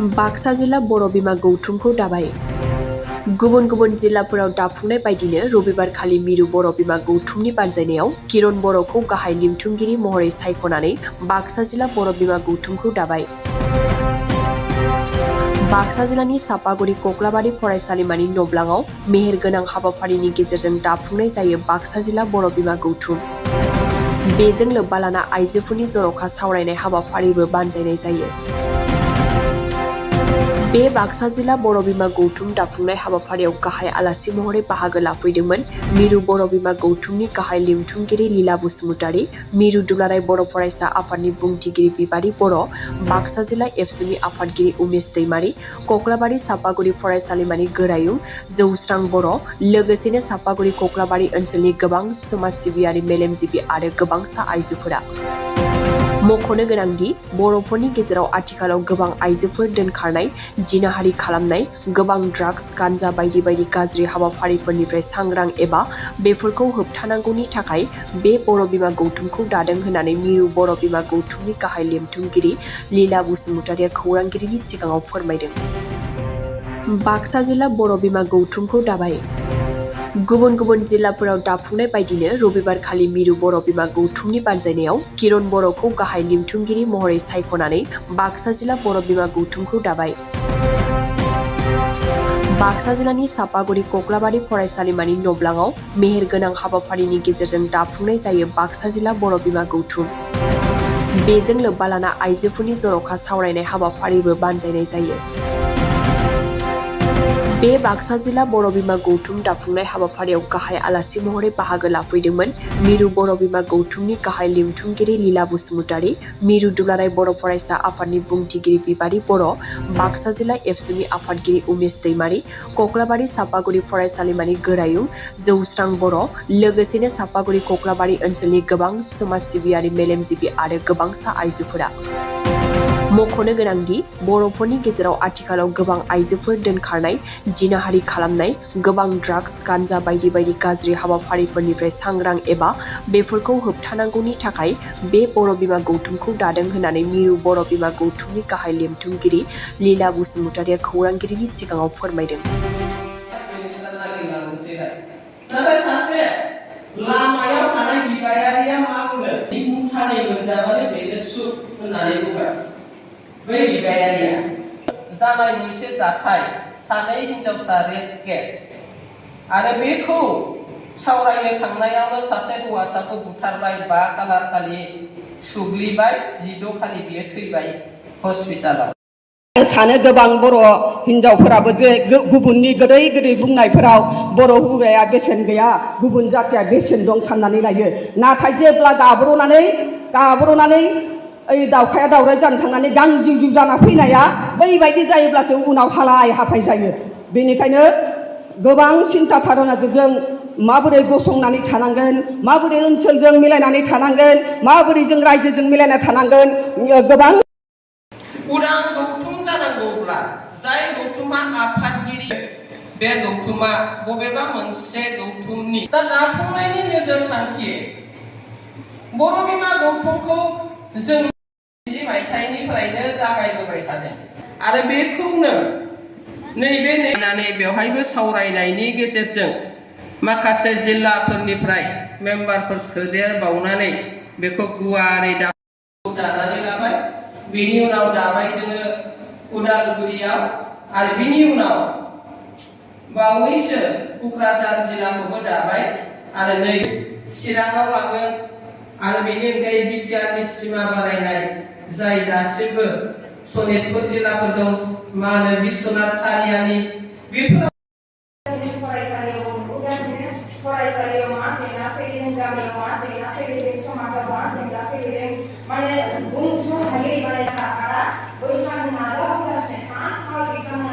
बाक्सा जिल्ला बर' बिमा गौथुमखौ दाबाय। गुबुन गुबुन जिल्लाफोराव दाफुंनाय बायदिनो रबिबारखालि मिरु बर' बिमा गौथुमनि बानजायनायाव किरण बर'खौ गाहाय लिमथुमगिरि महरै सायख'नानै बाक्सा जिल्ला बर' बिमा गौथुमखौ दाबाय। बाक्सा जिल्लानि सापागुरि कक्लाबारि फरायसालिमानि नब्लाङाव मेहेरगोनां हाबाफारिनि गेजेरजों दाफुंनाय जायो बाक्सा जिल्ला बर' बिमा गौथुम। बेजों लोब्बा लाना आइजोफोरनि जर'खा सावरायनाय हाबाफारिबो बानजायनाय जायो। बे बाक्सा जिल्ला बर' बिमा गौथुम दाफुंनाय हाबाफारियाव गाहाय आलासि महरै बाहागो लाफैदोंमोन मिरु बर' बिमा गौथुमनि गाहाय लिमथुमगिरि लीला बसुमतारी, मिरु दुलाराय बर' फरायसा आफादनि बुंथिगिरि बिबारि बर', बाक्सा जिल्ला एबसुनि आफादगिरि उमेश दैमारी, कक्लाबारि सापागुरि फरायसालिमानि गोरायुं जौस्रां बर', लोगोसेनो सापागुरि कक्लाबारि ओनसोलनि गोबां समाज सिबियारि मेलेमजिबि आरो गोबांसा आइजोफोरा। मख'नो गोनांदि बर'फोरनि गेजेराव आथिखालाव गोबां आइजोफोर दोनखारनाय, जिनाहारि खालामनाय, गोबां ड्राग्स, गान्जा बायदि बायदि गाज्रि हाबाफारिफोरनिफ्राय सांग्रां एबा बेफोरखौ होबथानांगौनि थाखाय बे बर' बिमा गौथुमखौ दादों होननानै मिरु बर' बिमा गौथुमनि गाहाय लिमथुमगिरि लीला बसुमतारीया खौरांगिरिनि सिगाङाव फोरमायदों। बाक्सा जिल्ला बर' बिमा गौथुमखौ दाबाय। गुबुन गुबुन जिल्लाफोराव दाफुंनाय बायदिनो रबिबारखालि मिरु बर' बिमा गौथुमनि बानजायनायाव किरण बर'खौ गाहाय लिमथुमगिरि महरै सायख'नानै बाक्सा जिल्ला बर' बिमा गौथुमखौ दाबाय। बाक्सा जिल्लानि सापागुरि कक्लाबारि फरायसालिमानि नब्लाङाव मेहेरगोनां हाबाफारिनि गेजेरजों दाफुंनाय जायो बाक्सा जिल्ला बर' बिमा गौथुम। बेजों लोब्बा लाना आइजोफोरनि जर'खा सावरायनाय हाबाफारिबो बानजायनाय जायो। बे बाक्सा जिल्ला बर' बिमा गौथुम दाफुंनाय हाबाफारियाव गाहाय आलासि महरै बाहागो लाफैदोंमोन मिरु बर' बिमा गौथुमनि गाहाय लिमथुमगिरि लीला बसुमतारी, मिरु दुलाराय बर' फरायसा आफादनि बुंथिगिरि बिबारि बर', बाक्सा जिल्ला एबसुनि आफादगिरि उमेश दैमारी, कक्लाबारि सापागुरि फरायसालिमानि गोरायुं जौस्रां बर', लोगोसेनो सापागुरि कक्लाबारि ओनसोलनि गोबां समाज सिबियारि मेलेमजिबि आरो गोबांसा आइजोफोरा। मख'नो गोनांदि बर'फोरनि गेजेराव आथिखालाव गोबां आइजोफोर दोनखारनाय, जिनाहारि खालामनाय, गोबां ड्राग्स, गान्जा बायदि बायदि गाज्रि हाबाफारिफोरनिफ्राय सांग्रां एबा बेफोरखौ होबथानांगौनि थाखाय बे बर' बिमा गौथुमखौ दादों होननानै मिरु बर' बिमा गौथुमनि गाहाय लिमथुमगिरि लीला बसुमतारीया खौरांगिरिनि सिगाङाव फोरमायदों। लामायाव थानाय बिबायारिया मा बुङो? मुथानै मोनजाबानो बेनो सुख होननानै बुङो। बै बिबायारिया जानाय मोनसे जाथाय, सानै हिनजावसा रेप केस आरो बेखौ सावरायनो थांनायावनो सासे हौवासाखौ बुथारबाय, 5 खालार खालि सुग्लिबाय, 16 खालि बियो थैबाय हस्पिटालाव। सानो गोबां बर' हिनजावफोराबो जे गुबुननि गोदै गोदै बुंनायफोराव बर' हौवाया बेसेन गैया, गुबुन जाथिया बेसेन दं साननानै लायो। नाथाय जेब्ला गाब्र'नानै ओइ दावखाया दावराय जानो थांनानै गांजिउ जिउ जाना फैनाया बैबायदि जायोब्लासो उनाव हालाय हाफाय जायो। बेनिखायनो गोबां सिन्था धारणाजों जों माबोरै गसंनानै थानांगोन, माबोरै ओनसोलजों मिलायनानै थानांगोन, माबोरै जों रायजोजों मिलायना थानांगोन, गोबां उदां गौथुम जानांगौब्ला जाय गौथुमा आफादगिरि, बे गौथुमा बबेबा मोनसे गौथुमनि दा दाफुंनायनि नोजोर थांखि बर' बिमा गौथुमखौ जों 20 मायथाइनिफ्रायनो जागायबोबाय थादों आरो बेखौनो नैबे बेवहायबो सावरायनायनि गेजेरजों माखासे जिल्लाफोरनिफ्राय मेम्बारफोर सोदेरबावनानै बेखौ गुवारै दानानै लाबाय। बेनि उनाव दाबाय जोङो उदालगुरियाव आरो बिनि उनाव बावैसो क'क्राझार जिल्लाखौबो दाबाय आरो नै चिराङाव लांगोन आरो बेनि अनगायै बिगियाननि सिमा बारायनाय जाय दासिमबो सनितपुर जिल्लाफोर दं, मा होनो बिश्वनाथ सारियालि, बेफोर फरायसालियाव मा जेंना सोलिदों, गामियाव मा जेंना सोलिदों, समाजाव मा जेंना सोलिदों, माने बुंस' हायै माने सरकारा बैसागु नाजावगासिनो सानफा बिथांमोना